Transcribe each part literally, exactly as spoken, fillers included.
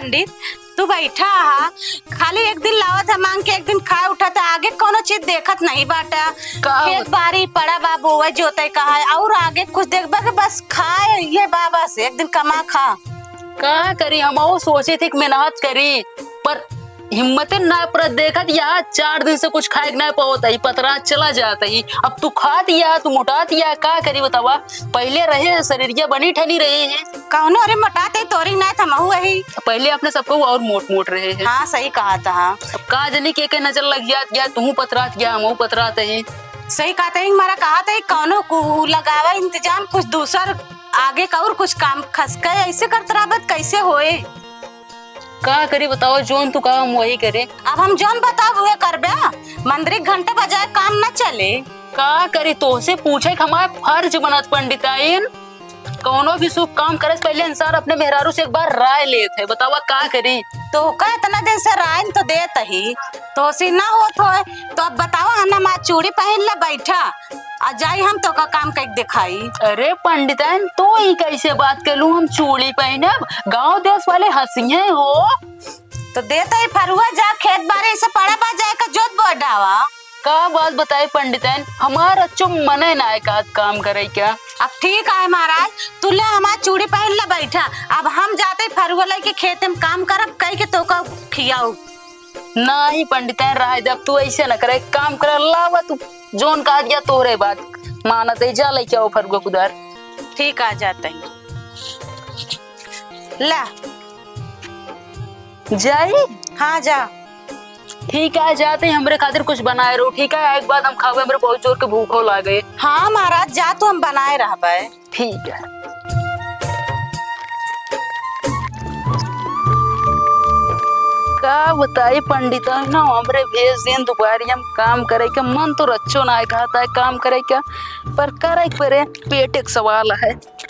पंडित, तू बैठा हा, खाली एक दिन लावत है मांग के, एक दिन खाए उठत है, आगे कौनो चीज देखत नहीं बाटा। का खेत होत? बारी पड़ा बा, बोवे जोते का है, और आगे कुछ देखबा के बस खाए ये बा, बस एक दिन कमा खा। का करी, हम वो सोचे थे कि मेहनत करी, पर हिम्मते ना परत। देखत या चार दिन से कुछ खाए के ना पावत ही, पतरा चला जात ही। अब तू खात या, तू मोटात या, का करी बतावा? पहले रहे शरीरिया बनी ठनी रहे हैं। कौनो अरे मोटात ही तोरी ना था, महू वही। पहले अपने सबको और मोट मोट रहे हैं। हाँ, सही कहा था। अब का जनी के, के नजर लग जात या, तू पतरात या, हम पतरात ही। सही कहा था, हमारा कहा था, कौनो कु लगावा इंतजाम, कुछ दूसर आगे का और कुछ काम खसके, ऐसे करत रहबत कैसे होए? का करी बताओ, जोन तू कहा हम वही करे। अब हम जोन बताब उहे करबे, मंदिर घंटा बजाए काम न चले। का करी, तोहसे पूछे के हमार फर्ज बनत पंडिताइन। कौनो भी शुभ काम करे से पहले इंसान अपने मेहरारू से एक बार राय लेत है। बतावा का करी? तो का इतना दिन से राय तो देत ही, तोहसे ना होत होए, तो अब बतावा, हम आज चूड़ी पहन ले बैठा, आ जाई हम तोका काम कइके देखाई। अरे पंडिताइन, तू ई कैसे बात कलू, हम चूड़ी पहनब, गांव देश वाले हंसिहे हो। तो देत ही फरुआ, जा खेत बारी से पड़ा बा, जाए के जोत बोए डावा। का बात बताई पंडिताइन, हमार अच्छो मने ना है का काम करे क्या। अब ठीक है महाराज, तू ले हमार चूड़ी पहन ले बैठा, अब हम जाते फरुआ लेके खेत में काम करब, कह के तोका खियाऊ। नाही पंडिताइन, रहे दे, अब तू ऐसे न करे, एक काम करे, लावा तू जोन कहा दिया तोहरे बात मानत है, जा लेके आओ फरुआ कुदार। ठीक, आ जाते हैं। ला। जाई? हाँ, जा। ठीक है, जाते हैं, हमरे खातिर कुछ बनाए रहो, ठीक है? एक बाद हम खावे, हमरे बहुत जोर के भूखो लागे। हाँ महाराज, जा तू, हम बनाए रहबे। ठीक है। का बताई पंडित, ना हमरे भेज दिन दुपहरिया में काम करे के मन तो रच्चो ना है, कहता है काम करे के, पर करे के परे, पेट एक सवाल है।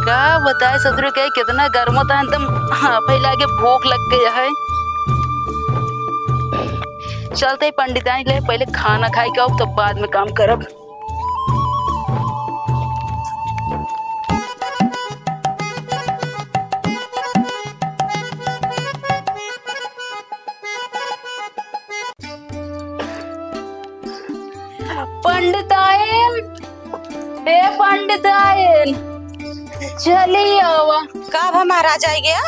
का बताए ससुर के कितना गर्म होता है, एकदम हाफे लागे, भूख लग गया है। चलते ही पंडिताइन ले, पहले खाना खाए के आओ, तब बाद में काम करब। पंडिताइन, ए पंडिताइन, चली आवा। का भा महाराज आई गया?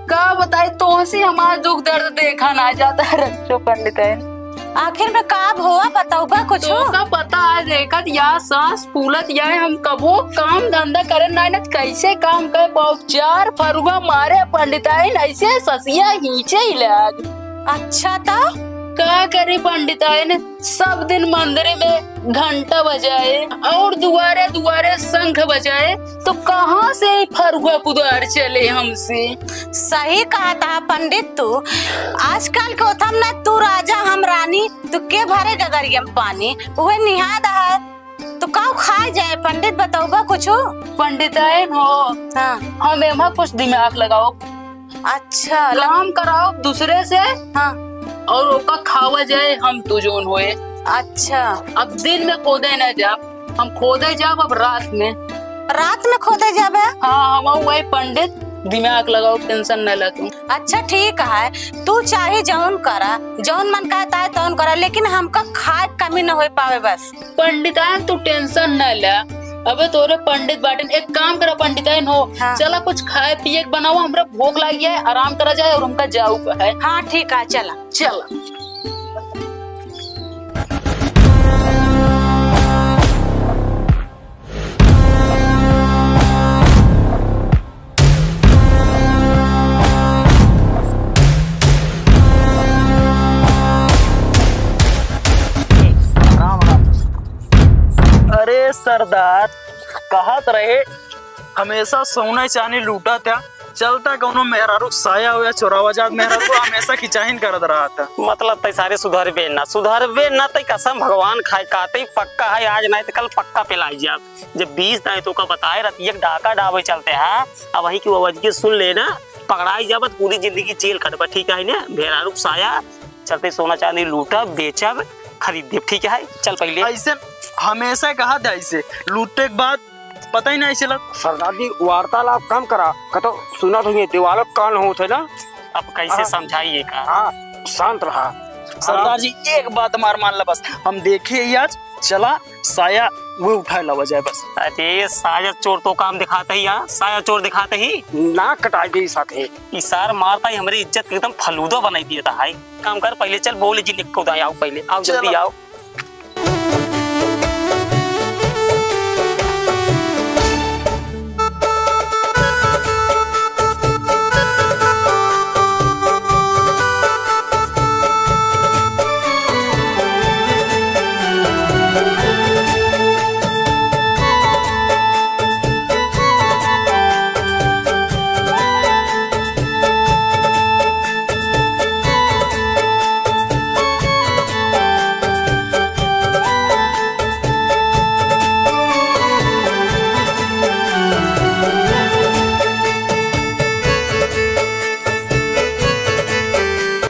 का बताई, तोहसे हमार दुख दर्द देखा ना जाता है, रच्चो पंडिताइन। आखिर में का भवा, बतौबा कुछ? तोका पता है, देखत या सांस फूलत या, हम कबो काम धंधा करे ना, न कैसे काम करे, बहुत चार फरुआ मारे पंडिताइन, ऐसे ससिया खींचे ही लाग। अच्छा, तो का करी पंडिताइन, सब दिन मंदिर में घंटा बजाए और दुआरे दुआरे शंख बजाए, तो कहाँ से ई फरुआ कुदार चले हमसे? सही कहा था पंडित तू, आजकल के ओथम ना तू राजा हम रानी, तो के भरे गगरिया में पानी, उहे निहाद है। तो काऊ खाए जाए पंडित, बतौबा कुछ? पंडिताइन हो, हाँ। हम एमा कुछ दिमाग लगाओ। अच्छा, लग- काम कराओ दूसरे से। हाँ। और ओका खावा जाए हम तू जोन होए। अच्छा। अब दिन में खोदे ना जाब, हम खोदे जाब अब रात में। रात में खोदे जाबे? हाँ, हम वही पंडित, दिमाग लगाओ, tension न ले तू। अच्छा ठीक है, तू चाहे जौन करा, जौन मन कहता है तौन करा, लेकिन हमका खाए कमी न होए पावे बस। पंडिताइन तू tension न ले, अबे तोरे पंडित बाटेन, एक काम करा पंडिताइन हो, हाँ। चला कुछ खाए पिए के बनावा, हमरा भूख लाग गया है, आराम करा जाए और हमका जाऊ का है। हाँ ठीक है, चला। चला। राम राम। अरे सरदार, कहत रहे हमेशा सोना चांदी लूटत ह, चलता कौनो मेहरारू साया हो या चोरावा जात मेहरारू, हमेशा खिंचाहिन करत रहत ह। मतलब तै सारे सुधरबे ना, सुधरबे ना, तै कसम भगवान खाए, काते ही पक्का है, आज नाहीं तो कल पक्का पेलाई जाब। जब बीस तारीख तो का बताए रहती, एक डाका डावे चलते हैं, अब वहीं की वो वजह सुन लेना, पकड़ाई जाबत पूरी जिंदगी जेल कटबा, ठीक है ना? मेहरारू साया चलते सोना चांदी लूटब, बेचब, खरीद देब, ठीक है? चल पहले। ऐसे हमेशा कहा था, ऐसे लूटे के बाद पता ही नहीं चला। सरदार जी, वार्तालाप कम करा, कतो सुनत हुई दीवालों कान होत है ना। अब कैसे हाँ। समझाइए का? हाँ, शांत रहा। सरदार जी, एक बात हमार मान ला बस, हम देखे ही आज, चला साया वो उठाए लावा जाए बस। अरे साया चोर तो काम दिखाते ही यार, साया चोर दिखाते ही। नाक कटाई दे साथे। ई सार मारता ही हमरी इज्जत के एकदम फलूदा बनाई दिया था। हाय काम कर, पहले चल बोले जी लिख को दाए, आओ पहले, आओ जल्दी चलो। आओ।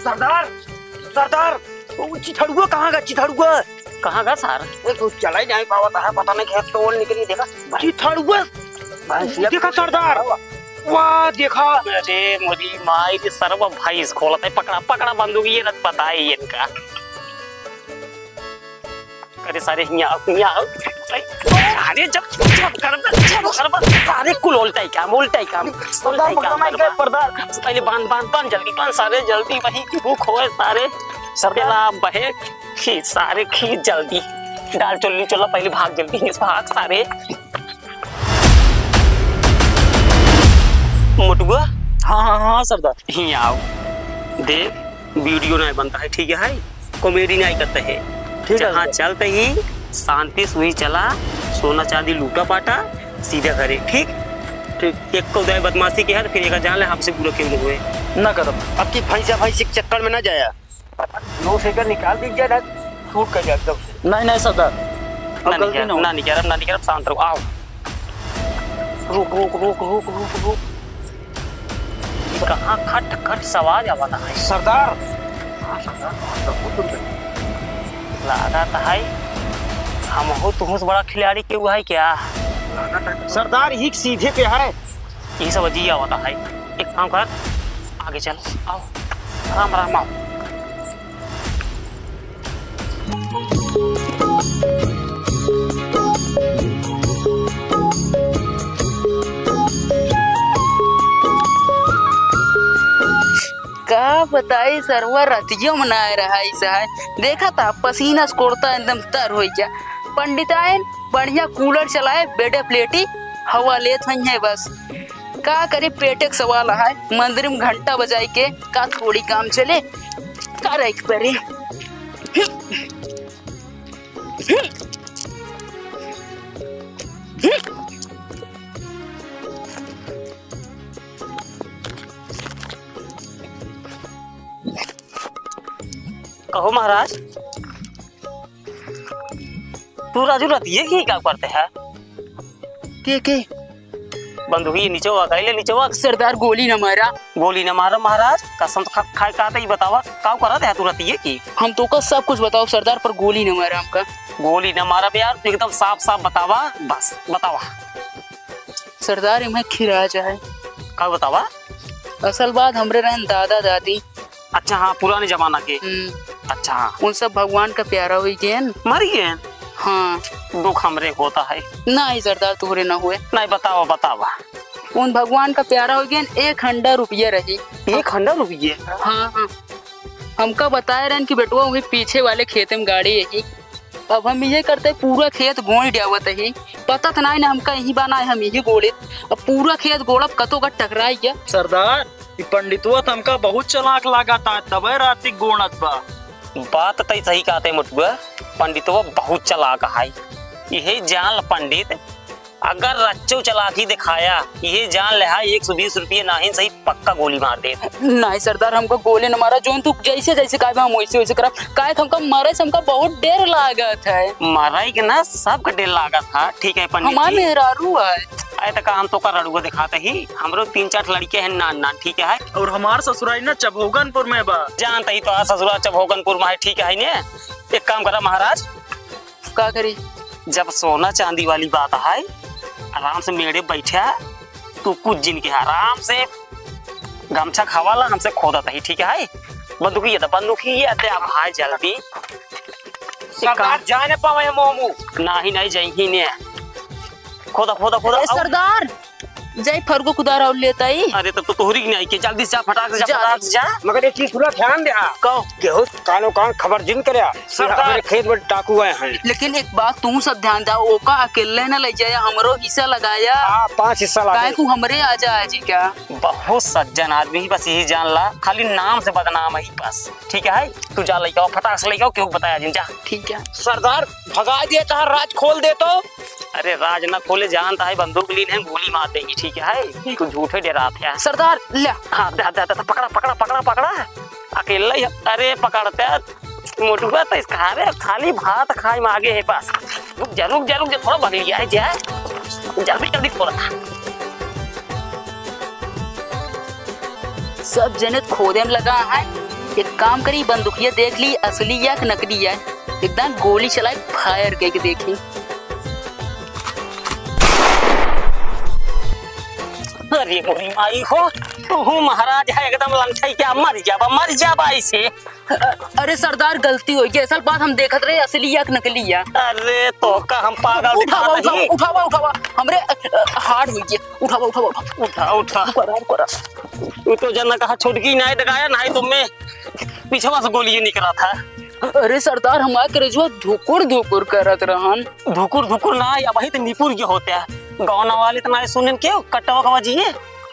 सरदार, सरदार, वो चिथड़ुआ कहाँ गा, चिथड़ुआ? कहाँ गा सार? वो तो चला ही नहीं पावत है, पता नहीं खेत तो निकली, देखा। चिथड़ुआ, भैंसिया देखा सरदार, वाह, देखा। अरे मोरी माई रे, सरवा भैंस खोलत है, पकड़ा, पकड़ा बंदूक, ये रख, पता है इनका। अरे सारे हियाँ आओ, हियाँ आओ। अरे जब, जब करबा, जब करबा, सारे कुल उल्टा ही काम, उल्टा ही काम, उल्टा ही काम करबा। पहले बांध, बांध, बांध, जल्दी बांध, सारे जल्दी वही की भूख होए, सारे सरदार। पेला बहे, खींच, सारे खींच जल्दी। डाल चोली चोला, पहले भाग जल्दी, भाग सारे। मोटुआ? हाँ, हाँ, हाँ, सरदार। हियाँ आओ। देख, वीडियो नहीं बनता है, ठीक है? कॉमेडी नहीं करते हैं। ठीक है, जहाँ सरदार। चलते ही शांति से वहीं चला, सोना चांदी लूटा पाटा, सीधा घरे, ठीक? ठीक। एक तो उदय बदमाशी के है, फिर एक जान ले हमसे बुरा क्यों नहीं हुए। ना करब। अब की भैंसा भैंसी के चक्कर में ना जाया। नौ से का निकाल दीजिए ना, शूट कर जाए एकदम से। नहीं, नहीं सरदार, अब ना गलती निकाल, ना हो। ना निकाल, ना निकाल, शांत रहो, आओ। रुक, रुक, रुक। कहाँ खट खट सवाल आवत है? सरदार। हाँ, सरदार, बहुत सुंदर। लागत है, हमहू तुहूँ से बड़ा खिलाड़ी केहू है क्या? सरदार, ही सीधे पे है। यही सब अजीब आवत है। एक काम कर, आगे चल, आओ, राम राम, आओ। का बताई सरवा, रतियो में ना रहा ऐसा है। देखा था पसीना से कोड़ता एकदम तर हो गया। पंडिताइन बढ़िया कूलर चलाए, बेडे प्लेटी हवा लेत हई है बस। का करी, पेटे के सवाल है, मंदिर में घंटा बजाई के का थोड़ी काम चले, करे के पड़ी। कहो महाराज, तू राजू रतिये की का करते है? के, के? बंदूकी निचवा, कैले निचवा। सरदार, गोली न मारा। गोली न मारा महाराज, कसम खा, खाए का तई बतावा, का करत है तू रतिये की? हम तो का सब कुछ बताओ सरदार, पर गोली न मारा हमका। गोली न मारा बे यार, तू एकदम साफ साफ बतावा, बस बतावा। सरदार, इमे खिरा जाए। का बतावा? असल बात हमरे रहन दादा दादी। अच्छा, हाँ, पुराने जमाना के। हम्म। अच्छा, हाँ। उन सब भगवान का प्यारा हुई गेन। मरी गेन? हाँ। दुख हमरे होता है। नहीं सरदार, तोहरे ना हुए। नहीं, बतावा, बतावा। उन भगवान का प्यारा हुई गेन, एक हंडा रुपया रही। एक हंडा रुपया? हाँ, हाँ। हमका बताए रहन कि बेटवा वही पीछे वाले खेते में गाड़ी यही। अब हम ये करते पूरा खेत गोई डावत ही। पता त नाई ना हमका यही बा ना हम यही गोड़े। अब पूरा खेत गोड़ब कतो का टकराई गया। सरदार, ई पंडितवा त हमका बहुत चालाक लागत है, तबे राती गोणत बा। बात तई सही कहते मोटुआ, पंडितवा बहुत चालाक है। यही जान ल पंडित, अगर रच्चो चलाकी दिखाया, ये जान लेहा, एक सौ बीस रुपये नाहीं सही, पक्का गोली मार दे। नाहीं सरदार, हमका गोली न मारा, जौन तू जैसे जैसे कहबे हम वैसे वैसे करब। काहे कि हमका मरे से हमका बहुत डर लागत है। मरे के ना, सबका डर लागत है, ठीक है पंडित हमार जी। मेहरारू है। अरे तो का हम तोका रड़ुआ दिखाते ही, हमरो तीन चार लड़के हैं नान नान, ठीक है। और हमार ससुराल ना चभोगनपुर में बा। जानते ही तो ससुराल चभोगनपुर में है, ठीक है ने। एक काम करा महाराज, का करी? जब सोना चांदी वाली बात है, आराम से मेड़े बैठा, तू कुछ जिन के आराम से गमछा खवाला, हमसे खोदत ही, ठीक है? बंदूकिया दे, बंदूकिया दे, अब हाय जल्दी। सरदार, जाने पावे मोमू। नाही, नाही, जइही ने। खोदा, खोदा, खोदा, ए, आउ। सरदार, जाई फरगो कुदार और लेता ही। अरे, तब तो तोहरी की नाही के, जल्दी से जा, फटाक से जा, जा। फटाक से जा। मगर एक चीज पूरा ध्यान दे, हाँ। कहो। केहू कानो कान खबर जिन करे, सरदार। हमारे खेत में डाकू आए हैं। लेकिन एक बात तू सब ध्यान दे, ओका अकेले न ले जाए, हमरो हिस्सा लगाया। हाँ, पाँच हिस्सा लगा काहे दे। को हमरे आ जाए जी क्या? बहुत सज्जन आदमी ही, बस यही जान ला, खाली नाम से बदनाम है बस। ठीक है, तू जा लेके आओ, फटाक से लेके आओ, क्यों बताया जिन, जा। ठीक है। सरदार, भगा दिए, तहार राज खोल दे तो। अरे राज ना खोले, जानता है बंदूक लीन है, गोली मार देंगी, ठीक है? तू झूठे डरात है। सरदार, ले। हाँ, दे, दे, दे, दे, पकड़ा, पकड़ा, पकड़ा, पकड़ा। अकेला ही, अरे पकड़ते, मोटुआ तो इसका रे, खाली भात खाए में आगे है बस। रुक जा, रुक जा, रुक जा, थोड़ा भग लिया है, जा। जल्दी, जल्दी थोड़ा। सब जने खोदे में लगा है। एक काम करी, बंदूकिया देख ली, असली या कि नकली है। एकदम गोली चलाई, फायर करके देखी। अरे मोरी माई हो, तू महाराज है एकदम लंगठाई क्या, मर जाबा, मर जाबा इसे। अ-, अरे सरदार, गलती हो गई, असल बात हम देखत रहे असली या कि नकली या। अरे तो का हम पागल उठावा, दिखात उठावा, ही? उठावा, उठावा, हमरे, अ, अ, हार्ड हो गई, उठावा, उठावा, उठावा। उठा, उठा। ऊपर आ, ऊपर आ। तू तो जना कहा छोटकी नाई डगाया, नाई तो मैं पीछवा से गोली निकला था। अरे सरदार, हमार करेजवा धुकुर धुकुर करत रहन। धुकुर धुकुर ना, या वही तो निपुर के होते हैं। गाँव वाले तो ना सुनेन क्यों, कटवा कवा जी।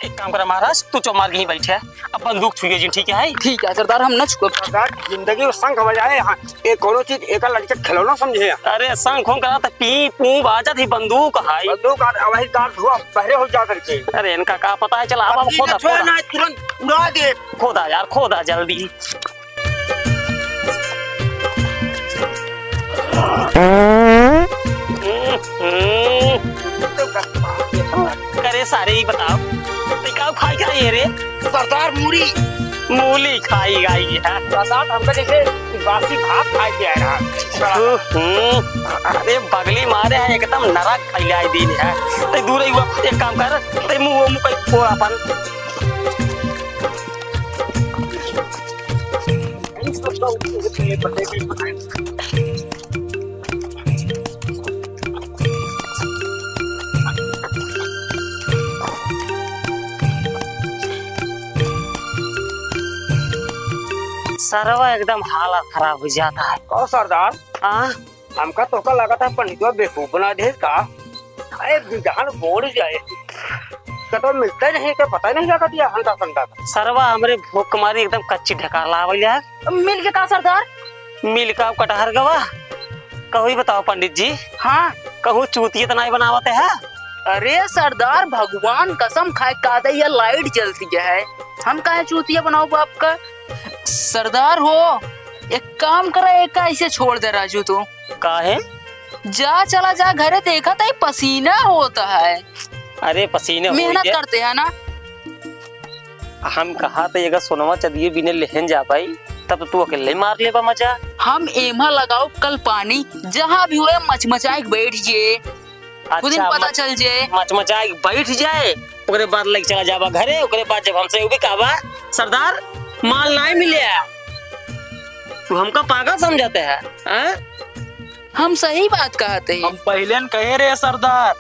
एक काम करा महाराज, तू चौमार के ही बैठे, अब बंदूक छुइए जी, ठीक है? ठीक है सरदार, हम न छुअब। सरदार, जिंदगी में शंख बजाए हैं, ये कोनो चीज एक लड़के खिलौना समझे हैं। अरे शंख हो करा तो पी पू बाजत ही बंदूक है। बंदूक और वही कार धुआं बहरे हो जा करके। अरे इनका का पता है, चला अब हम पति खोदा, न छुए खोदा। ना, तुरंत उड़ा दे। खोदा यार, खोदा जल्दी। करे सारे ही बताओ, ते का खाई का ये रे? सरदार मूली। मूली खाई गई है। सरदार हमका जैसे बासी भात खाई के आया। हम्म, अरे बगली मारे है, एकदम नरक फैलाई दिन है। ते दूर ही हुआ, एक काम कर, ते मुंह, मुंह पे फोड़ अपन। सरवा एकदम हालत खराब हो जाता है। कहो सरदार, हाँ? हमका तोका लागत है पंडितवा बेवकूफ बना दे का? अरे बिजहन बोल जाए, कतो मिलते नहीं, के पता नहीं लागत या हंडा संडा का। सरवा हमरे भूख मारी एकदम कच्ची ढेकार लावल जाए। मिल के का सरदार? मिल का कटहर गवा। कहू ही बताओ पंडित जी। हाँ। कहू चूतिया तो नहीं बनावत है? अरे सरदार, भगवान कसम खाए का दे, ये लाइट जलती है, हम काहे चूतिया बनाओ बाप का? सरदार हो, एक काम करे, एक ऐसे छोड़ दे राजू तू। काहे? जा, चला जा घरे, देखा तो ये पसीना होता है। अरे पसीने होई मेहनत के। करते हैं ना। हम कहा तो ये सोनवा चदिये बिने लेहन जा भाई, तब तो तू अकेले मार लेबा मजा। हम एमा लगाओ कल पानी, जहाँ भी हुए मचमचाए के बैठ जे, खुद ही अच्छा, पता मच-, चल जे। मचमचाए के बैठ जाए, ओकरे बाद लेके चला जाबा घरे, ओकरे बाद जब हमसे वो भी कहबा, "सरदार, माल नहीं मिले है," तू हमका पागल समझते है, हाँ? हम सही बात कहते हैं। हम पहले न कहे रहे सरदार,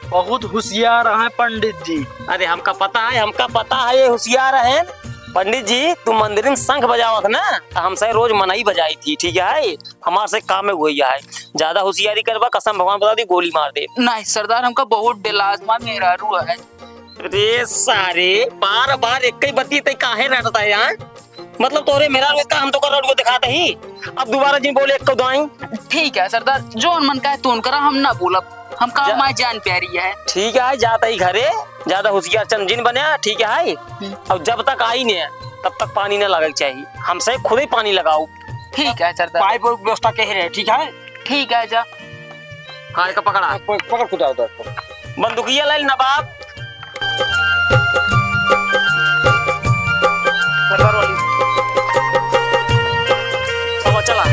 बहुत होशियार हैं पंडित जी। अरे हमका पता है, हमका पता है ये होशियार हैं। पंडित जी, तू मंदिर में शंख बजावत ना, तो हमसे रोज मनई बजाई थी, ठीक है? हमार से काम में वही है, ज्यादा होशियारी करबा, कसम भगवान बता दी, गोली मार दे। नहीं सरदार, हमका बहुत डेलास मार मेहरारू है। रे सारे, बार बार एक ही बत्ती ते काहे रटता है यार? मतलब तोरे मेहरारू का हम तो कर रटुआ दिखाते ही, अब दोबारा जी बोले एक दाई। ठीक है सरदार, जोन मन का है तोन करा, हम ना बोलब। हम काम जा- माय जान प्यारी है। ठीक है, जात ही घरे, ज्यादा होशियार चंद जिन बने, ठीक है। हम्म। और जब तक आई नहीं, तब तक पानी ना लगे के चाहिए, हमसे खुद ही पानी लगाओ। ठीक है सरदार। पाइप और व्यवस्था कह रहे हैं, ठीक है? ठीक है, जा। हाँ, एक पकड़ा। हाँ, प-, पकड़ खुदा उधर। बंदूकिया ले नवाब। सरदार वाली। अब चला।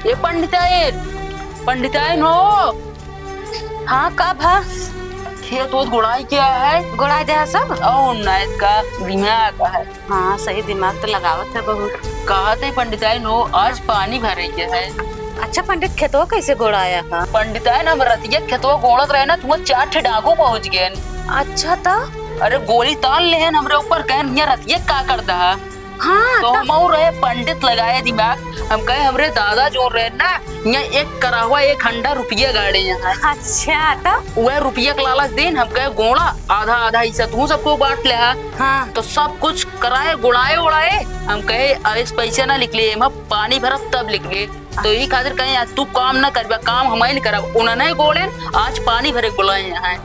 ए पंडिताइन, पंडिताइन हो। हाँ, का भा? खेत ओत गोड़ाई के है? गोड़ाई दे है सब? और नायत का दिमाग है। हाँ, सही दिमाग तो लगावत है बहुत। कहत है पंडिताइन हो, आज पानी भरे के है। अच्छा पंडित, खेतवा कैसे गोड़ाया है? पंडिताइन, हम रतिया खेतवा गोड़त रहे ना, तुम चार ठे डाकू पहुँच गए। अच्छा तो? अरे गोली तान लेहन हमरे ऊपर, कहन यहाँ रतिया का कर दहा? हाँ, तो तो हम और रहे पंडित लगाए दिमाग। हम कहे हमरे दादा जो रहे ना, यहाँ एक करहवा एक हंडा रुपया गाड़े यहाँ। अच्छा, तो? वह रुपया के लालच देन, हम कहे गोड़ा आधा आधा हिस्सा तू सबको बांट ले हा। हाँ। तो सब कुछ कराए, गोड़ाए ओड़ाए, हम कहे अब इस पैसे ना निकले, हम पानी भरब तब निकले। तो यही खातिर कहे आज तू काम ना करबा, काम हम ही नहीं करब। उन्होंने गोड़े आज पानी भरे बुलाए यहाँ।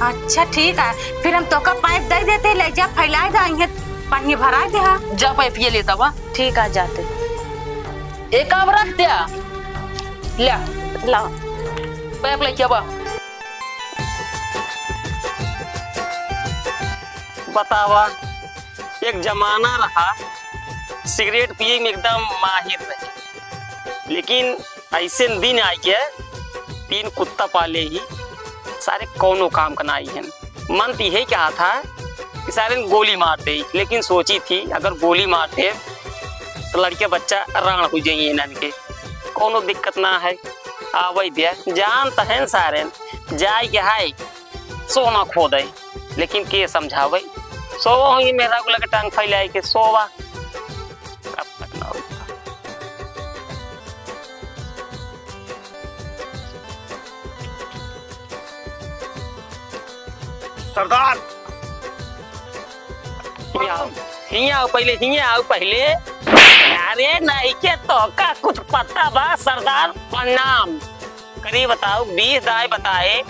अच्छा, ठीक है, फिर हम तोका पाइप दे देते, ले जा, फैलाए दा, इहे पानी भराए दे हा। जा, पाइप ये लेता बा। ठीक है, जाते। एक काम रख द्या, ले। ला। पाइप लेके बा। बतावा, एक जमाना रहा, सिगरेट पिए में एकदम माहिर रहे, लेकिन ऐसे दिन आई के तीन कुत्ता पाले ही, सारे कौनो काम का नाई है। मन तो यही कहा था कि सारे गोली मार दे, लेकिन सोची थी अगर गोली मार दे तो लड़के बच्चा राण हो जाइए इन्हन के। कौनो दिक्कत ना है, आवे दिया, जान तो है सारे, जाए के है सोना खोदे, लेकिन के समझावे? सोवा होई मेहरारू लगे टांग फैलाए के सोवा। कब तक ना होई? सरदार! हियाँ आओ, हियाँ आओ पहिले, हियाँ आओ पहिले। अरे नहीं के तोका कुछ पता बा सरदार? प्रणाम। करी बताओ, बीस दाई बताए,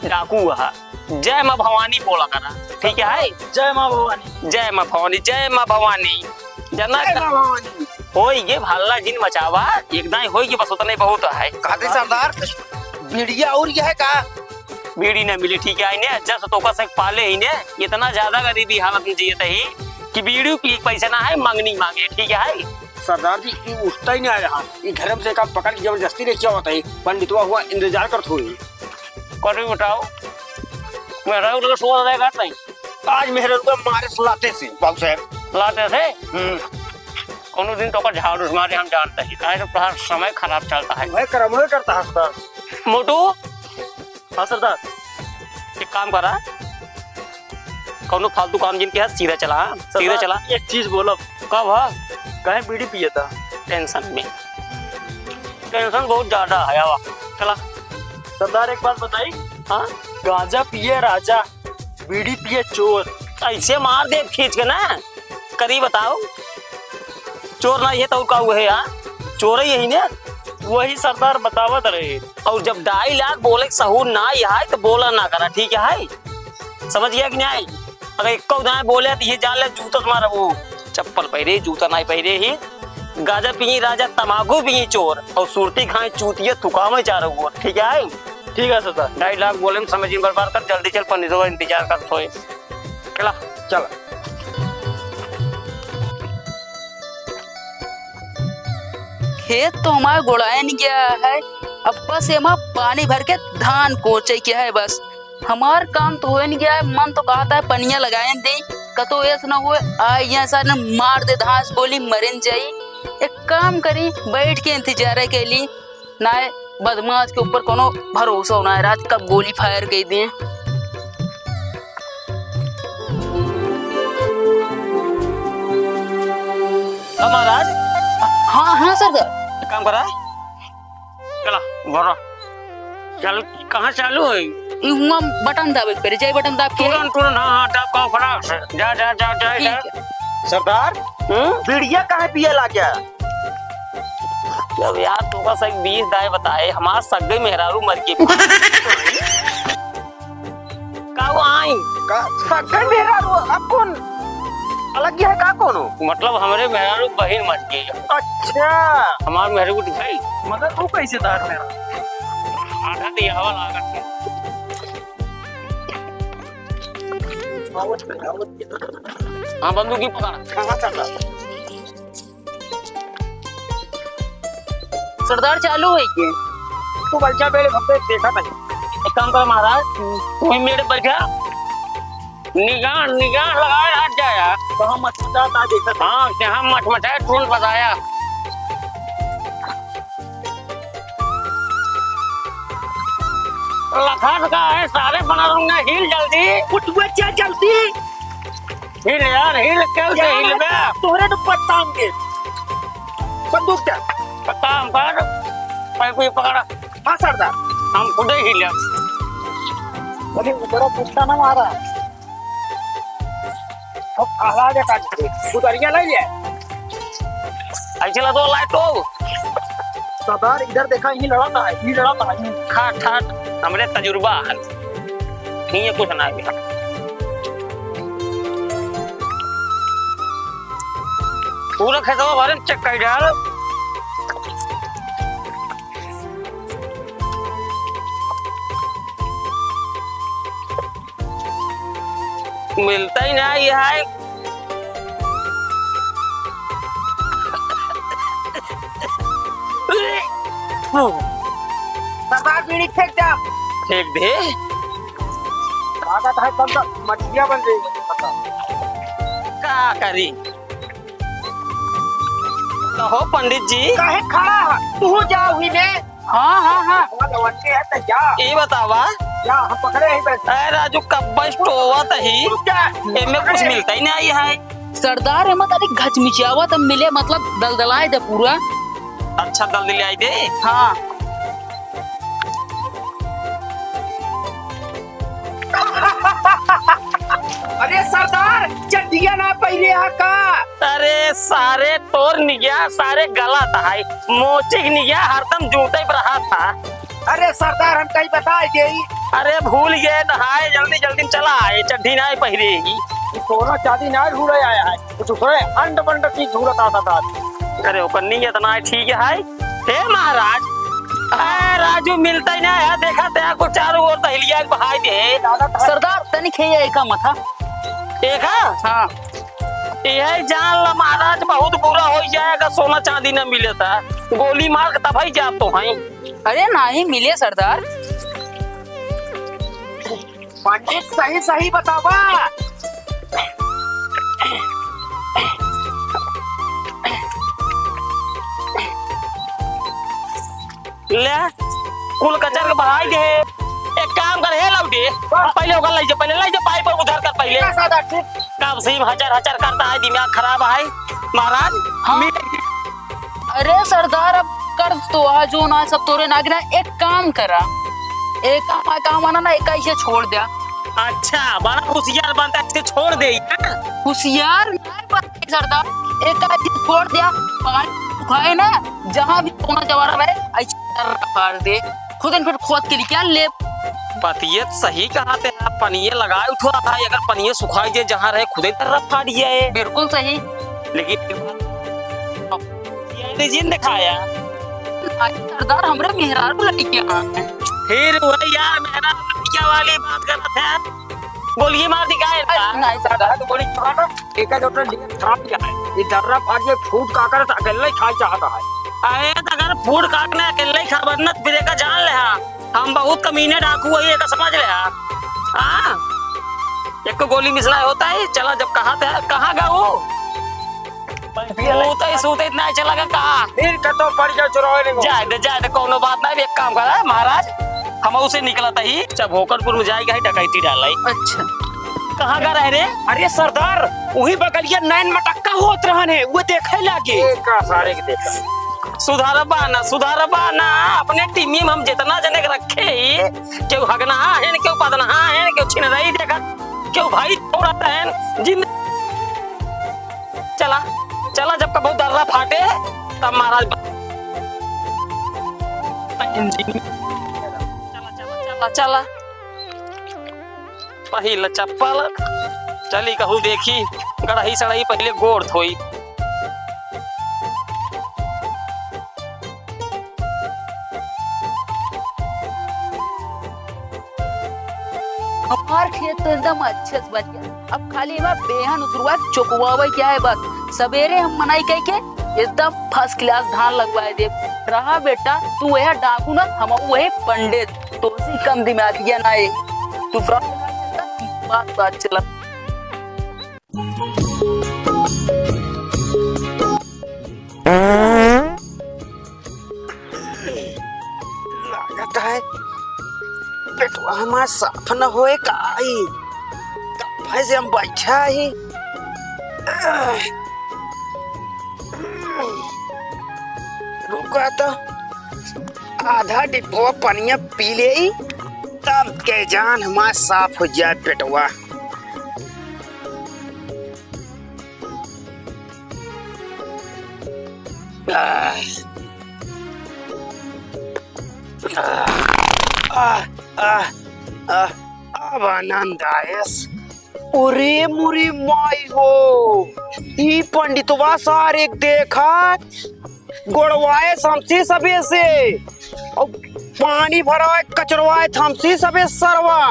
डाकू हा। जय माँ भवानी बोला करा, ठीक है? जय माँ भवानी। जय माँ भवानी, जय माँ भवानी। जना जय माँ भवानी। होई गे, हल्ला जिन मचावा, एक दाई होई गे, बस उतने बहुत है। कहते सरदार, बीड़िया और यह है का? बीड़ी ना मिली, ठीक है, इन्हें जब से तोका से पाले ही ने, इतना ज्यादा गरीबी हालत में जियत ही कि बीड़ी पी पैसा ना है, मंगनी मांगे, ठीक है? सरदार जी, ये उठता ही नहीं आ रहा। ये घर में से का पकड़ के जबरदस्ती लेके आवत है। पंडितवा हुआ इंतजार करत होई। करी उठाओ। मेहरारू लोग सोवत रहे का नहीं? आज मेहरारू का मारे से लाते से, बाबू साहब। लाते से? हम्म। कोनो दिन तोका झाड़ू से मारे हम जानते हैं। काहे तो तोहार समय खराब चलता है। वह करम, वह करता है, सरदार। मोटू, हाँ सरदार। एक काम करा, कौनो फालतू काम जिन किहा, सीधा चला, हाँ? सीधा सरदार, चला। एक चीज बोलब। का भा? काहे बीड़ी पिए था? टेंशन में। टेंशन बहुत ज्यादा है, आवा। चला। सरदार, एक बात बताई। हाँ? गांजा पिए राजा, बीड़ी पिए चोर। ऐसे मार दे खींच के ना। करी बताओ, चोर ना ये तो का हुए यार, चोर ही यही ने। वही सरदार बतावत रहे। और जब ढाई लाख बोले के सहूर ना ही है तो बोला ना करा, ठीक है? समझ गया कि नहीं? अगर एक दाएं बोले तो ये जान ले जूता तुम्हारा वो चप्पल पहरे, जूता नहीं पहरे ही। गाजा पिए राजा, तमाकू पिए चोर, और सुरती खाए चूतिया, थुकावे चारों ओर, ठीक है? ठीक है सरदार। ढाई लाख बोले में समय जिन बर्बाद कर, जल्दी चल, पंडितवा इंतजार कर सोए। चला। चला। खेत तो हमार गोड़ायन गया है, अब बस एमा पानी भर के धान कोचे के है बस। हमार काम तो होए न गया है, मन तो कहता है पनिया लगायन दे, कतो ऐस न होए, आ यहाँ सारे मार दे धांस गोली मरन जाई। एक काम करी, बैठ के इंतजार के लिए, नाय बदमाश के ऊपर कोनो भरोसा होना है, रात कब गोली फायर कर दिए। हाँ महाराज। हाँ, हाँ सरदार। एक काम करा, चला, घोड़ा। चल, कहाँ चालू है? ई हुआँ बटन दाबे के पड़े, जाई बटन दाब के। तुरंत, तुरंत, हाँ, हाँ, दाब का फटाक से। जा, जा, जा, जा, ठीक जा। है। सरदार, हम्म? बीड़िया काहे पिए लाग्या? जब यार तोका सही बीस दाए बताए, हमार सगई मेहरारू मर गई। का वो आई? का सगई मेहरारू? अब कौन अलग ही है का कौनो? मतलब हमरे मेहरारू बहिन मर गई। अच्छा। हमार मेहरारू उठ गई। मगर तू कैसे तार मेहरारू? आधा दियावा लागत है। हाँ, बंदूकी पकड़। कहाँ चल रहा? सरदार चालू है के? तू बच्चा बेड़े भक्ते देखा था। एक काम कर महाराज, तू ही मेरे बच्चा निगाह, निगाह लगाए हट जाया। कहाँ मचमचाता देखा था। हाँ, कहाँ मचमचाए, तुरंत बताया। लखन का है सारे बना लूंगा, हिल जल्दी। उठ बच्चा जल्दी। हिल यार, हिल, कल से यार, हिल बे। तोहरे तो पत्ता हमके। बंदूक क्या? पत्ता हम पर, पर कोई पकड़ा। हाँ सरदार। हम खुदे ही ले। अरे, ऊपर कुत्ता ना मारा। अब आवाज है काट के। उधरिया ले ले। ऐसे ला दो, लाए तो। सरदार, इधर देखा, यहीं लड़ा था, यहीं लड़ा था, यहीं। खाट, खाट, हमरे तजुर्बा है। यहीं कुछ ना है। पूरा खेतवा भरे में चेक कर डाल। मिलता ही ना ये है। सरदार, बीड़ी फेंक दे। फेंक दे। लागत है तब तक मछलियाँ बन जाएगी। का करी? कहो पंडित जी। काहे खड़ा है? तू जाओ ही ने। हाँ, हाँ, हाँ। हमारा लवंडे है तो जा। ई बतावा। जा, हम पकड़े ही बैठे। ए राजू, कब्बे से टोवत ही। रुक जा। एमे कुछ मिलता ही नहीं है। सरदार, एमे तनी घचमिचावा त मिले, मतलब दलदलाए दे पूरा। अच्छा, दलदलाए दे। हाँ। अरे सरदार, चड्डिया ना पहले आ का? अरे सारे तोर निगिया, सारे गलत है, मोचिक निगिया हरदम जूते पर रहा था। अरे सरदार, हम कहीं बताए गई। अरे भूल गए तो हाय, जल्दी जल्दी में चला आए, चड्डी ना पहिरे ही। सोना चांदी ना ढूंढे आया है, कुछ दूसरे अंड बंड चीज ढूंढत आता था। अरे ओकर नियत ना ठीक है। हे महाराज, ए राजू मिलता ही ना है, देखा ते को चारों ओर दहलिया बहाई दे। सरदार, तनिक है ये एका मथा। एका? हाँ। यही जान ला महाराज, बहुत बुरा हो जाएगा, सोना चांदी ना मिले था, गोली मार के तब ही जाब तो हैं। अरे नहीं मिले सरदार। पंडित सही सही बतावा। ले, कुल कचर के बहाई दे। एक काम कर, हे लौटे, पहले ओकर लइ जा, पहले लइ जा, पाइप उधर कर पहले। का सादा ठीक? कब से हचर हचर करता है, दिमाग खराब है महाराज। हाँ। मी- अरे सरदार, अब कर तो आ जो ना, सब तोरे नागिना। एक काम करा, एक काम, काम आना ना, एक ऐसे छोड़ दिया। अच्छा, बड़ा होशियार बनता है, ऐसे छोड़ दे, हाँ? होशियार नहीं बनता सरदार, एक ऐसे छोड़ दिया, पानी सुखाए ना, जहाँ भी सोना जवाहर रहे, ऐसे दर्रा फाड़ दे, खुद इन फिर खोद के निकाल ले। बतियत सही कहा थे आप, पनिये लगाए उठवा था, अगर पनिये सुखाई दे, जहाँ रहे खुदे दर्रा फाड़ जाए। बिल्कुल सही। लेकिन जिन दिखाया। आज सरदार हमरे मेहरारू लड़कियाँ हैं। फिर वही यार मेहरारू लड़कियाँ वाली बात करत है। गोली मार दी काहे ना? अरे नहीं सरदार, तो गोली चुरा ना। एका जो तो लिए छाप गया है। ये दर्रा फाड़ के फूट का कर अकेले ही खाए चाहता है। अरे तो अगर फूट काटने अकेले ही खा बनत फिर एका जान ले हाँ। हम बहुत कमीने डाकू है, एका समझ ले हाँ। हाँ? एक को गोली मिसला होता है, चला जब कहा था, कहाँ गया वो? सूते, सूते इतना ही चला गया कहाँ? फिर कतो पड़ जाओ चुरावे को। जाए दे, जाए दे, कौनो बात नहीं, एक काम करा महाराज, हम उसे निकला था ही, जब भोकरपुर में जाएगा ही डकैती डाला ही। अच्छा। कहाँ का रह रे? अरे सरदार, वही बगलिया नैन मटक्का होत रहन है, वो देखे लागे। ए, का सारे के देखा। सुधारबा ना, सुधारबा ना, अपने टीम में हम जितना जने के रखे ही, केहू हगना है, केहू क्यों भाई, थोड़ा टहन जिन-, चला, चला, जब कबो दर्रा फाटे, तब महाराज ब-, चला, चला, चला, चला। पहिल चप्पल, चली कहूँ देखी, गड़ही सड़ही पहिले गोड़ धोई। हमार खेत तो एकदम अच्छे से बच गया। अब खाली एमा बेहन उतरवा चोकवावे क्या है बस। सबेरे हम मनई कह के एकदम first class धान लगवाए देब। रहा बेटा, तू वह डाकू ना, हम वह पंडित। तोसे कम दिमागिया ना है। तू बात, बात चला। लागत है पेटवा हमार साफ न होए का आई। कब से हम बैठा ही। रुका तो आधा डिब्बा पनिया पी ले, तब के जान हमार साफ हो जाए पेटवा। आह, आह, आह, आह, अब आनंद आयस। अरे मुरी माई हो, ई पंडितवा सार एक देखा, गोड़वाए समसी सबे से। और पानी भराए, कचरवाए थमसी सबे सरवा।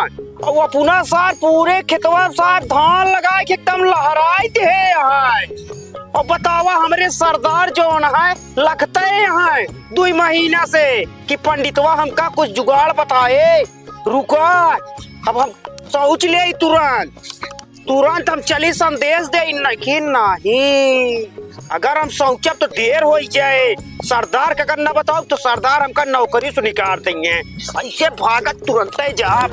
और अपना सार पूरे खेतवा सार धान लगाए के एकदम लहराए दे है। और बतावा हमरे सरदार जौन है, लगते हैं दुई महीना से कि पंडितवा हमका कुछ जुगाड़ बताए। रुका, अब हम सोच ले तुरंत। तुरंत हम चली संदेश दे, नहीं, नहीं। अगर हम सोचब तो देर हो जाए। सरदार के अगर न बताओ तो सरदार हमका नौकरी से निकाल देंगे। ऐसे भागत तुरंत ही जाब।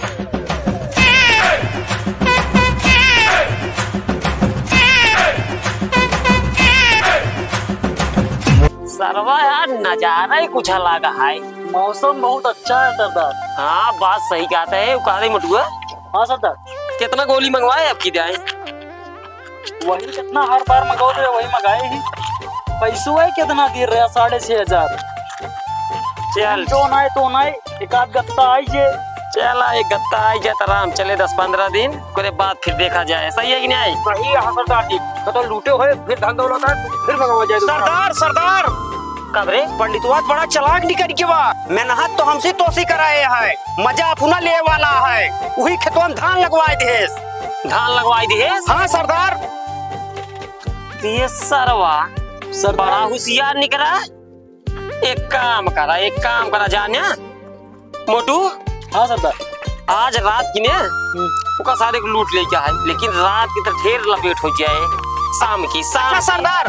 सरवा यार, नजारा ही कुछ अलग है। मौसम बहुत अच्छा है सरदार। हाँ, बात सही कहते हैं, वो कह रहे मोटुआ। हाँ सरदार। कितना गोली मंगवाए आपकी जाए? वही कितना हर बार मंगाओ रे, वही मंगाए ही। पैसो है कितना दे रहा? साढ़े छह हजार। चल। जो ना है तो ना है, एक आध गत्ता आई जे। चला, एक गत्ता आई जाए तो आराम चले दस पन्द्रह दिन, ओकरे बाद फिर देखा जाए, सही है कि नहीं? सही है, हाँ सरदार जी। तो, तो लूटे हुए, फिर धन दौलत है, फिर मंगवा जाए। सरदार, सरदार। कब रे? पंडितवा बड़ा चालाक निकल के बा। मेहनत तो हमसे तोसी कराए है, मजा अपना ले वाला है। वही खेतवा में धान लगवाए देस। धान लगवाए देस? हाँ सरदार। ये सरवा सरदार। बड़ा होशियार निकला। एक काम करा, एक काम करा जाने, मोटू। हाँ सरदार। आज रात की ने हम्म। ओका सारे को लूट लेके आए, लेकिन रात की तो ढेर लपेट हो जाए। शाम की, शाम अच्छा की। सरदार,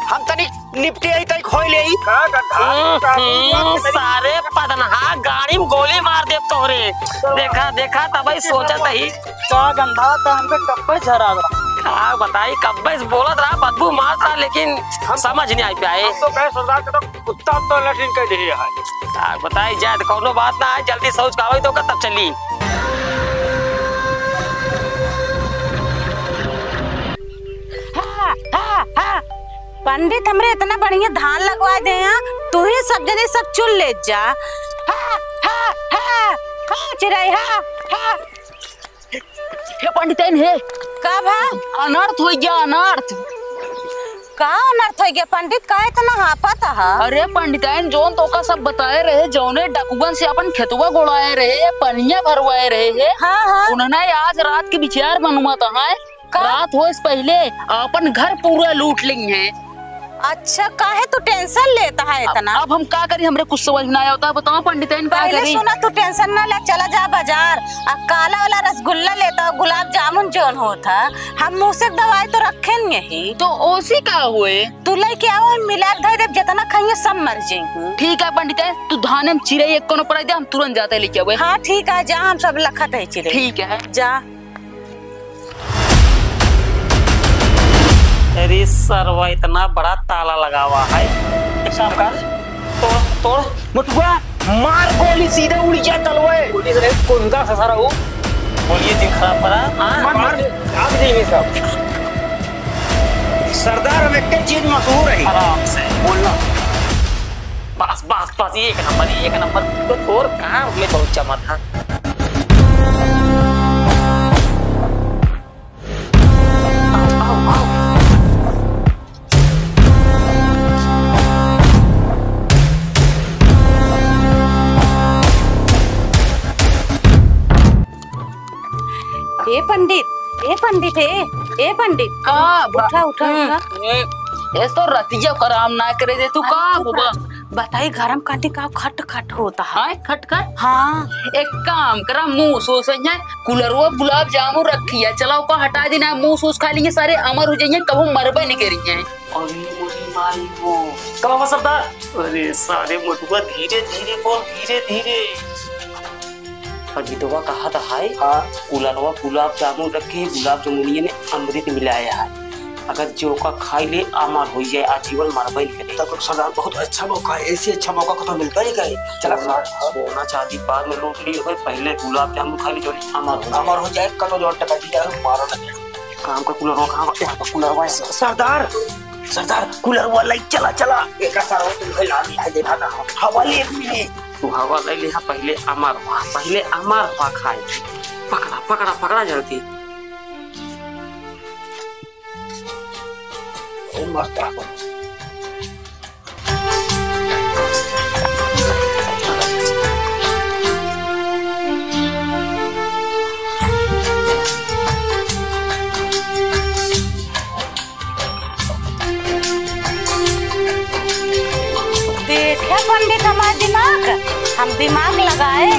हम तनी निपटे आई तई खोई ले आई। का गंधा? हम्म, का हम्म, गंधा? सारे पदनहा गाड़ी में गोली मार दे तोहरे। देखा, देखा, तबई सोचत ही। का गंधा तो हमके कब्बे झरा रहा। का बताई, कब्बे से बोलत रहा, बदबू मारत रहा, लेकिन हम समझ नहीं आई पाए। हम तो कहे सरदार के तो कुत्ता तो लैट्रिन कर दे रहा है। का बताई जाए, तो कौनो बात ना है, जल्दी सोच का होई तो तब चली। हाँ, हाँ, हाँ। पंडित हमरे इतना बढ़िया धान लगवा दे हैं, तू ही सब जने सब चुन ले जा। हाँ, हाँ, हाँ, हाँ, चिरई, हाँ, हाँ। हे पंडितैन हे। का भा? अनर्थ होइ गया, अनर्थ। का अनर्थ होइ गया पंडित? का इतना हाँफत हा? अरे पंडितैन, जौन तोका सब बताए रहे, जौने डकुअन से अपन खेतवा गोड़ाए रहे, पनिया भरवाए रहे हे, हाँ, हाँ। उन्हने आज रात के विचार बनवत हैं। का? रात होए से पहिले आपन घर पूरा लूट लेइहैं। अच्छा, काहे तू tension लेता है अब, इतना? अब हम का करी, हमरे कुछ समझ में ना आवता है, बताओ पंडितैन का पहिले करी? सुना, तू tension ना ले, चला जा बाजार, आ काला वाला रसगुल्ला लेता हो, गुलाब जामुन जौन होत है, हम मुँह से दवाई तो रखेन यही। तो ओसी का होए? तू लेके आओ, हम मिला के धर देब, जितना खाइए सब मर जाएंगे। ठीक है पंडितैन, तू धाने में चिरई एक कोनो पराई दे, हम तुरंत जाते लेके आवे। हाँ ठीक है, जा, हम सब लखत है चिरई। ठीक है। जा। अरे सरवा, इतना बड़ा ताला लगावा है। एक काम कर, तोड़, तोड़। मोटुआ, मार गोली, सीधे उड़ जा तलवे। गोली से नहीं, कुंदा से सारा वो। बोलिए, दिन खराब करा। हाँ? मार, मार, आग जइहे सब। सरदार, हम एक चीज मशहूर है। आराम से। बोलना। बस, बस, बस, एक नंबर, एक नंबर। तो और काम में बहुत जमा था। आओ, आओ, आओ। ए पंडित, ए पंडित, ए, ए पंडित। का बा-, उठा, उठा, हम्म। उठा। ए, ए तो रतिया कराम ना करे दे तू, अरे का चुप हुआ? रह। बताई, गरम काटी का खट खट होता है। आय, खट खट? हाँ। एक काम करा, मुंह सोस है, कूलरवा गुलाब जामुन रखी है, चला ओका हटा देना, मुंह सोस खा लेंगे, सारे अमर हो जाएंगे, कबो मरबे नहीं करेंगे। अरे मोरी माई हो। का हुआ सरदार? अरे सारे मोटुआ, धीरे धीरे बोल, धीरे धीरे। पंडितवा कहा था, हाय, हाँ। कूलरवा गुलाब जामुन रखे, गुलाब जामुनिया में अमृत मिलाया है। अगर जो का खाई ले, अमर हो जाए, आजीवन मरबे नहीं करे। तब सरदार, बहुत अच्छा मौका है, ऐसे अच्छा मौका को तो मिलता ही कहीं। चला सोना, सरदार। सोना चांदी बाद में लूट ली, पहले गुलाब जामुन खा ली, जो अमर हो जाए। अमर हो जाए, कतो जो टका दिया है, मारो ना। काम का कूलरवा कहाँ बा? कूलरवा है। सरदार, सरदार, कूलरवा लाइट चला, चला। एका सरवा तुम भाई लाल दिखाई देता था। हवा ले भी ले। तू हवा ले ले, हाँ, पहले अमर हुआ, पहले अमर हुआ खाए। पकड़ा, पकड़ा, पकड़ा जल्दी। ओ मस्त आ। देखे पंडित हमार दिमाग, हम दिमाग लगाए।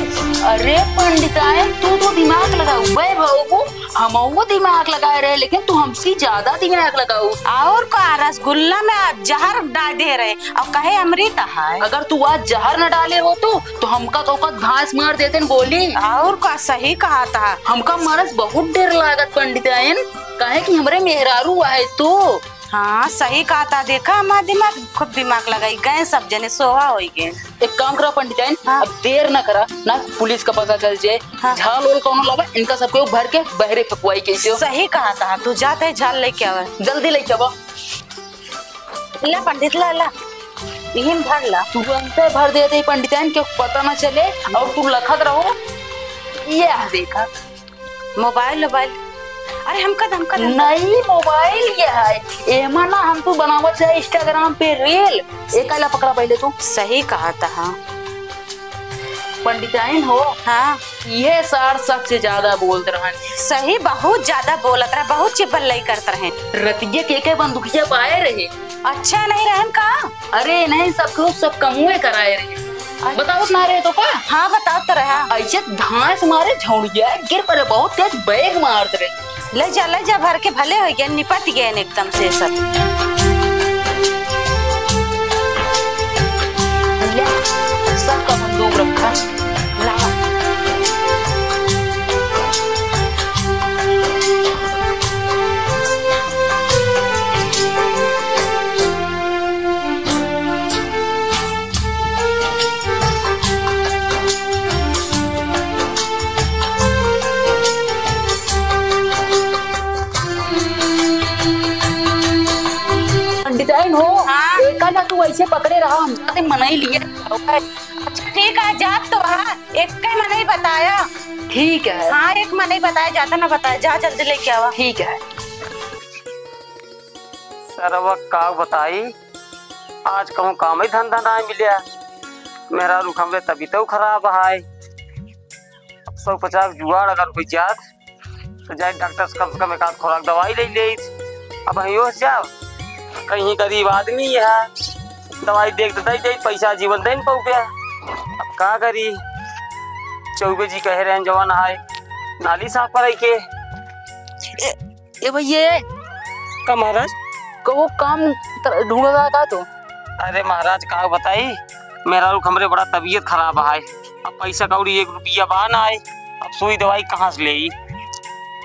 अरे पंडिताइन, तू तो दिमाग लगाऊ, बे बाबू, हमहू दिमाग लगाए रहे, लेकिन तू हमसे ज्यादा दिमाग लगाऊ। और का, रसगुल्ला में जहर डाल दे रहे और कहे अमृत है। अगर तू आज जहर न डाले होतू, तो हमका तो ओकर धांस मार देते न गोली। और का, सही कहा था। हमका मरस बहुत डर लागत पंडिताइन, काहे कि हमरे मेहरारू आए तो। हाँ, सही कहा था। देखा, हमार दिमाग, खूब दिमाग लगाई गए, सब जने सोवा होई गए। एक काम करा पंडिताइन, हाँ। अब देर न करा, ना पुलिस का पता चल जाए। हाँ। झाल ओल कौनो लावा, इनका सबके भर के बहरे फेंकवाई कैसे हो? सही कहा था, तू जाते झाल लेके आवे। जल्दी लेके आवा। ला पंडित, ला, ला, इहिन भर ला। तुरंते भर देते ही पंडिताइन, के पता न चले और तू लखत रहो। ये देखा। मोबाइल, मोबाइल। अरे हमका दे, हमका दे। नई मोबाइल ये है, एमा ना हम तू बनावत है Instagram पे reel। एका ला पकड़ा पहले तू। सही कहा था, हाँ। पंडिताइन हो। हाँ। ये सार सबसे ज्यादा बोलत रहन। सही, बहुत ज्यादा बोलत रहे, बहुत चिपल्लई करत रहे। रतिया के के बंदूकिया पाए रहे। अच्छा नहीं रहन का? अरे नहीं, सब कुछ सब कमुए कराए रहे। अच्छा। बताओ ना रहे तो का? हाँ, बताओ तो रहा। ऐसे धांस मारे झौड़िया गिर पड़े, बहुत तेज बैग मारत रहे। ले जा, ले जा, भर के भले हो गए, निपट गए एकदम से सब। ले, सबका बंदूक रखा। ला। पंडिताइन हो, हाँ। एका ना तू ऐसे पकड़े रहा, हम जाते मनई लिए। अच्छा, ठीक है, जात तो हाँ, एक के मनई बताया। ठीक है। हाँ, एक मनई बताया, जाता ना बताया, जा जल्दी लेके आवा। ठीक है। सरवा का बताई, आज कहूँ काम ही धंधा ना मिल्या। मेहरारू हमरे तबीयतो खराब है। अब सौ पचास जुगाड़ अगर हो जात, तो जाए डॉक्टर से कम से कम एक आध खुराक दवाई ले ले। अब हम यो जाओ, कहीं गरीब आदमी है, दवाई देख तो दे दे, पैसा जीवन दे न पाऊ गया। अब का करी, चौबे जी कहे रहे जवान आए, नाली साफ करे के। ए, ए भैया, का महाराज? कबो काम तर-, ढूंढत रहा का तू? अरे महाराज, का बताई, मेहरारू हमरे बड़ा तबीयत खराब है, अब पैसा कौड़ी एक रुपया बा ना है, अब सुई दवाई कहाँ से लेई?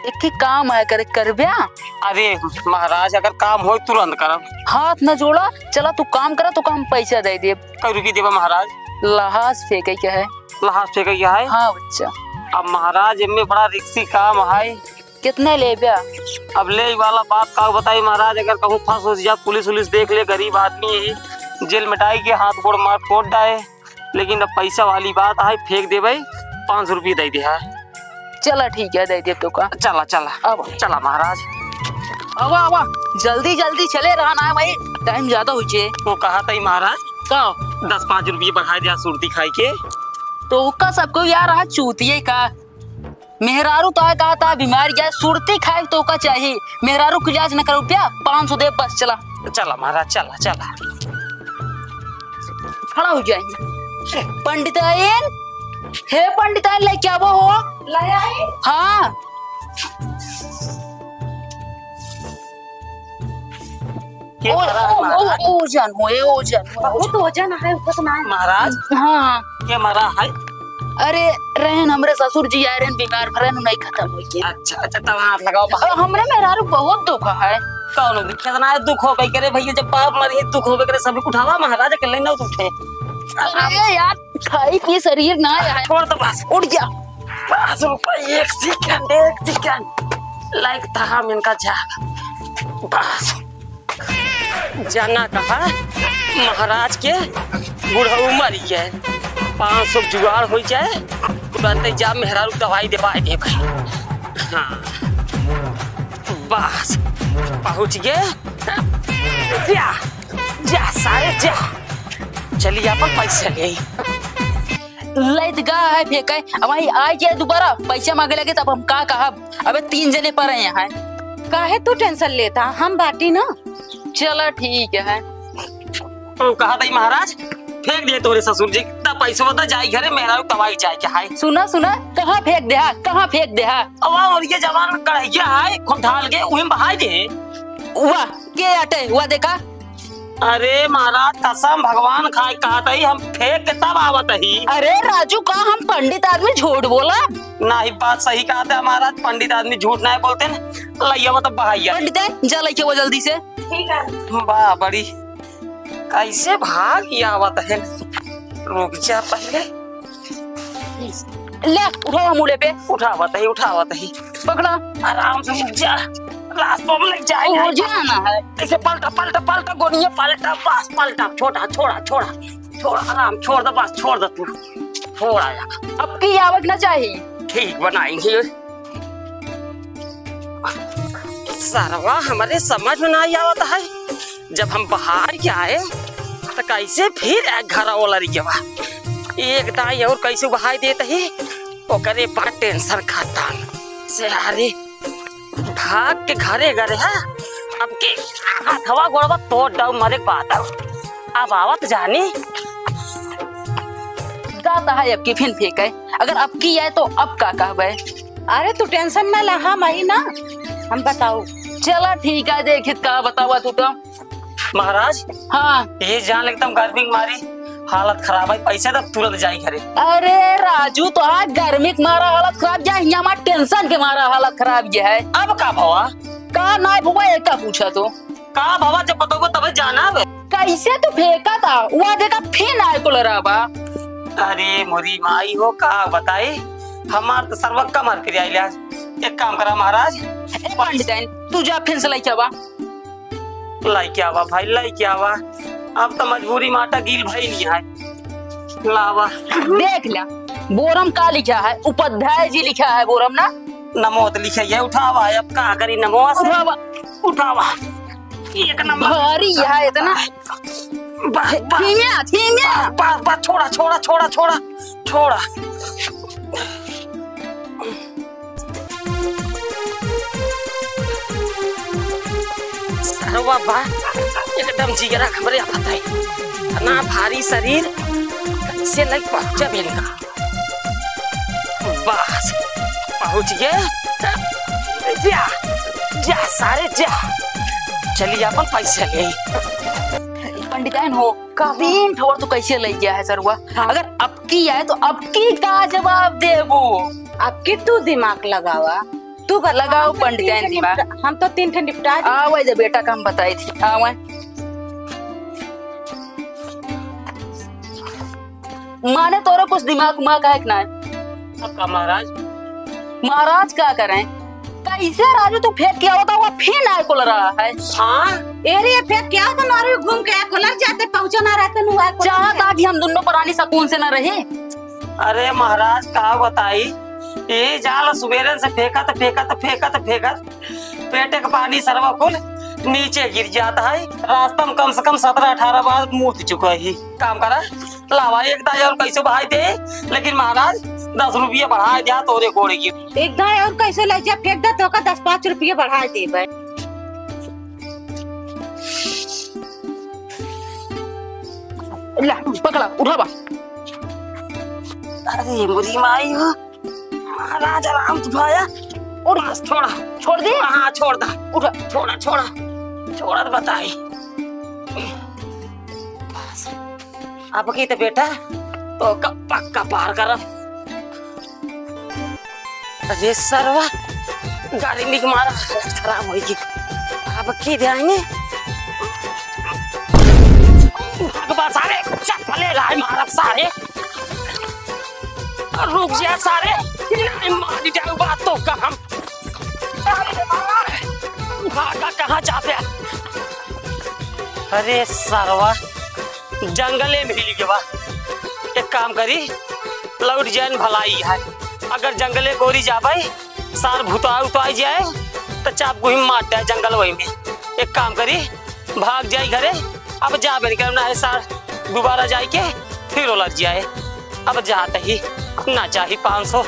एक ही काम आया करे, करब्या? अरे महाराज, अगर काम होय तुरंत करब। हाथ न जोड़ा, चला तू काम करा, तोका हम पैसा दे देब। कै रुपया देबा महाराज? लहास फेंके के है। लहास फेंके के है? हाँ बच्चा। अब महाराज, एमे बड़ा रिक्सी काम है। कितना लेब्या? अब ले वाला बात का बताई महाराज, अगर कहूँ फंस उस जा, पुलिस उलिस देख ले, गरीब आदमी है, जेल मिटाई के हाथ गोड़ मार कोट डाए। लेकिन अब पैसा वाली बात है, फेंक देबे, पाँच सौ रुपये दे दे है। चला ठीक है, दे दे तो का। चला, चला। अब। चला महाराज। आवा, आवा, जल्दी, जल्दी चले रहा ना भाई, टाइम ज्यादा हो जे। वो कहा था ही महाराज। का? दस पाँच रुपये बढ़ा दिया सुरती खाई के। तो का सबको यार रहा चूतिए का। मेहरारू तो आ कहा था बीमार जाए, सुरती खाए तो का चाहिए। मेहरारू के इलाज न करो प्या, पाँच सौ दे बस, चला। चला महाराज, चला, चला। खड़ा हो जाए। पंडिताइन, हे पंडिताइन, लेके आवो हो। ले आई? हाँ। के ओ, मरा है ओ, ओ, महाराज? ओजन हो, ए, ओजन हो। बहुत ओजन है, ऊपर से ना है। महाराज? हाँ। के मरा है? अरे, रहन हमरे ससुर जी आए रहन बीमार, भरन नहीं खत्म हो गया। अच्छा, अच्छा, तब हाथ लगाओ बाहर। अ, हमरे मेहरारू बहुत दुख है। कौन दुख? कितना है दुख हो गई करे भैया, जब बाप मरे दुख हो गई करे, सभी उठावा महाराज के लेना उठे। अरे यार, खाई पी शरीर ना आए। छोड़ दो बस। उठ जा। बस रुको, एक सेकंड, एक सेकंड। लाइक था हम इनका जा। बस। जाना कहा महाराज के बुढ़ऊ मरी है, पाँच सौ जुगाड़ हो जाए, तुरंत जा मेहरारू दवाई देवाई दे भाई। हाँ, बस पहुँच गए। जा, जा सारे जा, चलिए अपन पैसा ले। लैत गा है फेंके, अब वही आए के दोबारा पैसा मांगे लगे तब हम का कहब? अबे तीन जने पर हैं यहाँ। काहे तू टेंशन लेता, हम बाटी ना। चला ठीक है। ओ, कहा था महाराज, फेंक दिए तोरे ससुर जी, तब पैसा बता जाई घरे, मेहरारू तबाही जाए के हाय। सुना, सुना, कहाँ फेंक दे हा, कहाँ फेंक दे हा? अब और ये जवान में कढ़ैया है, खूब ढाल के उही में बहाई दे। वाह, के आटे, वाह देखा, अरे महाराज, कसम भगवान खाए कहत ही, हम फेंक के तब आवत ही। अरे राजू, का हम पंडित आदमी झूठ बोला? नाही, बात सही कहत है महाराज, पंडित आदमी झूठ नाही बोलते न। लइया मतलब बहाइया। पंडित है, जा लइके वो जल्दी से। ठीक है। वाह, बड़ी कैसे भाग के आवत है। रुक जा पहले। ले, उठावा मूड़े पे। उठावत ही, उठावत ही। पकड़ा। आराम से उठ जा। रास्ता में लग जाए। हो जाना है। ऐसे पलटा, पलटा, पलटा, गोनिया पलटा, बस पलटा, छोटा, छोड़ा, छोड़ा, छोड़ा, आराम, छोड़ दे, बस छोड़ दे तू, छोड़ा यार। अब की आवत ना चाहिए। ठीक बनाएंगे। सरवा हमरे समझ में नाही आवत है। जब हम बहार के आए, त कैसे फिर एक घर वाला रह गवा? एक दाई और कैसे बहाई देत ही, ओकरे बाद टेंशन खत्म। से अरे, भाग के घरे गए है, अब के हथवा गोड़वा तोड़ डाउ मरे के बाद। अब आवत जानी। का कहा अब की फिन फेंके, अगर अब की आए तो अब का कहबे? अरे तू टेंशन ना ला, हम आई ना, हम बताऊ। चला ठीक है, देखित का बतावा तू तो। महाराज। हाँ। ये जान एकदम गर्मी के मारी हालत खराब है, पैसे तब तुरंत जाई घरे। अरे राजू, तो आज गर्मी के मारा हालत खराब या हियाँ हमार टेंशन के मारा हालत खराब ये है। अब का भवा? का ना भवा, एक का पूछा तो? का भवा, जब बताओगे तब जाना है। कैसे तू फेंका था? वो देखा फिर आए को लड़ा बा। अरे मोरी माई हो, का बताई, हमार तो सरवा कमर फिर आइल आज। एक काम करा महाराज। ए पंडिताइन, तू जा फिर से लइके आवा। लइके आवा भाई, लइके आवा। अब तो मजबूरी में आटा गील भई नहीं है। लावा। देख ल्या, बोरम का लिखा है? उपाध्याय जी लिखा है बोरम ना? नमो तो लिखा है, उठावा। अब का करी नमो से? उठावा। उठावा। एक नंबर। भारी है इतना। बा-, बा-, धीमे, धीमे। बा-, बा-, छोड़ा, छोड़ा, छोड़ा, छोड़ा, छोड़ा। सरवा बा, एकदम जिगरा हमरे हाथ है। इतना भारी शरीर, कैसे लग पहुंचा बेल का? बस, पहुंच गए। जा, जा सारे जा। चलिए अपन पैसे ले। पंडिताइन हो, का? तीन ठोर तो कैसे ले गया है सरवा? हाँ। अगर अब की आए तो अब की का जवाब देबो? अब की तू दिमाग लगावा, तू बता, लगाओ हम तो पंडिताइन तीन ठे दिमाग। निपटा-, हम तो तीन ठे निपटा दी। आवे दे बेटा, का हम बताई थी, आवे। माने तोरा कुछ दिमाग उमाग है कि ना? अब का महाराज? महाराज का करें, कैसे राजू तू फेंक के आवत हुआ फिर आए कुल रहा है। हाँ। ए रे, फेंक के आवत हमारे घूम के आए कुलर जाते पहुँचा ना रहते नु आए कुलर चाहत जाते। आ कि हम दोनों प्राणी सुकून से न रहे। अरे महाराज का बताई, ये जाल सुबेरे से फेंकत फेंकत फेंकत फेंकत पेटे के पानी सरवा कुल नीचे गिर जाता है। रास्ता में कम से कम सत्रह अठारह बार मूत चुका है। काम करा, लावा एक दाई और कैसे बढ़ाई दे, लेकिन महाराज दस रुपये बढ़ाए दिया तोरे गोड़े की। एक दाई और कैसे ले जा फेंक दे तो का दस पाँच रुपये बढ़ाए दे भाई। ला पकड़ा उठावा। अरे मुरी माई हो, महाराज आराम से भाया। और बस थोड़ा छोड़ दे। हाँ छोड़ दा। उठा। छोड़ा छोड़ा, छोड़ा तो बताई। बस। अब की तो बेटा तो क-, पक्का पार करब। अरे सरवा, गर्मी के मारा हालत खराब होई गई। अब की जाएंगे? भगवा सारे, चप्पले लाए मारब सारे। रुक जा सारे, नहीं मारी जाऊ बात तो का हम। अरे मारा, भागा कहाँ जाते? अरे सरवा, जंगले में हिल गवा। एक काम करी, लौट जाए न भलाई है। अगर जंगले गोरी जाबे, सार भूता उताई जाए, तो चाप गुही मार जाए जंगल वही में। एक काम करी, भाग जाई घरे, अब जाबे नहीं करना है सार, दोबारा जाई के फिर उलझ जाए। अब जात ही ना चाही पाँच सौ,